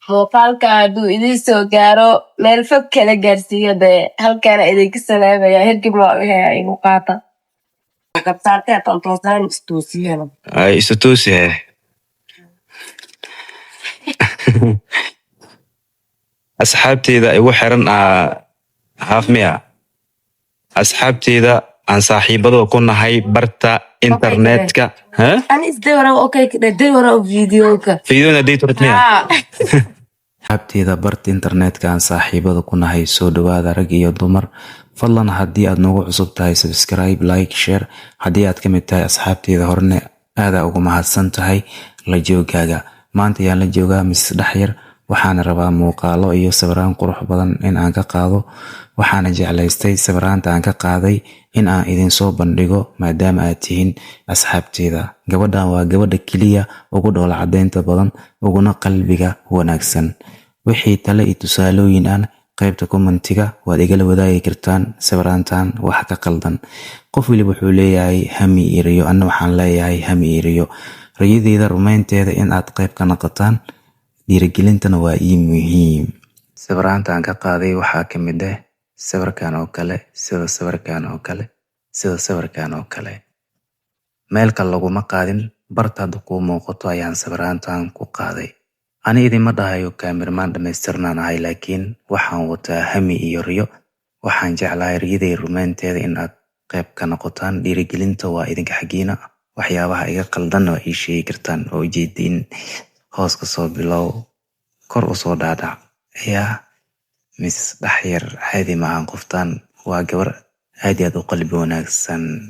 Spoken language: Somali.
Muuqaalka hadduu idiin soo gaaro, meel fog kala gaarsiiyo. Dee halkaana idinka salaamaya. Hergib waa u igu qaata. Qabsaartee tontoosaan istoosiyana. Ay, isu toosi he. Asxaabteyda igu xiran aa haaf miya, asxaabteyda aan saaxiibada ku nahay barta internetka. Ha? Ani isday wara, okay, day wara videoka. Fiidona day turat miya? Haa. Asxaabteyda barta internetka aan saaxiibada ku nahay, soo dhawaada rag iyo dumar. Fadlan haddii aad noogu cusub tahay, subscribe, like, share. Haddii aad ka mid tahay asxaabteyda horene, aadaa ugu mahadsan tahay la joogaaga. Maanta ayaan la joogaa Miss Dhexyar. Waxaana rabaa muuqaalo iyo sawiraan qurux badan in aan ka qaado. Waxaana jeclaystay sawiraanta aan ka qaaday in aan idinsoo bandhigo, maadaama aad tihiin asxaabteyda. Gabadhan waa gabadha keliya ugu dhoola cadeynta badan, uguna qalbiga wanaagsan. Wixii tale iyo tusaalooyin ah, qaybta commentiga waad igala wadaagi kartaan. Sawiraantan wax ka qaldan, qof waliba wuxuu leeyahay hami iyo riyo. Anna waxaan leeyahay hami iyo riyo. Riyadeyda rumaynteeda in aad qayb ka noqotaan, dhiirigelintana waa ii muhiim. Sawiraanta aan ka qaaday waxaa ka mid ah sawirkan oo kale, sida sawirkan oo kale, sida sawirkan oo kale. Meel kale laguma qaadin, barta hadda kuu muuqato ayaan sawiraantan ku qaaday. Ani idinma dhahayo cameraman dhammaystirnaan ahay, laakiin waxaan wataa hami iyo riyo. Waxaan jeclahay riyaday rumaynteeda in aad qayb ka noqotaan. Dhiirigelinta waa idinka xaggiina. Waxyaabaha iga qaldanna waa ii sheegi kartaan oo ujeediin. Hoos ka soo bilow, kor u soo dhaadhac. Yaa Miss Dhexyar, caadi maahan qoftaan. Waa gabar aad iyo aad u qalbi wanaagsan.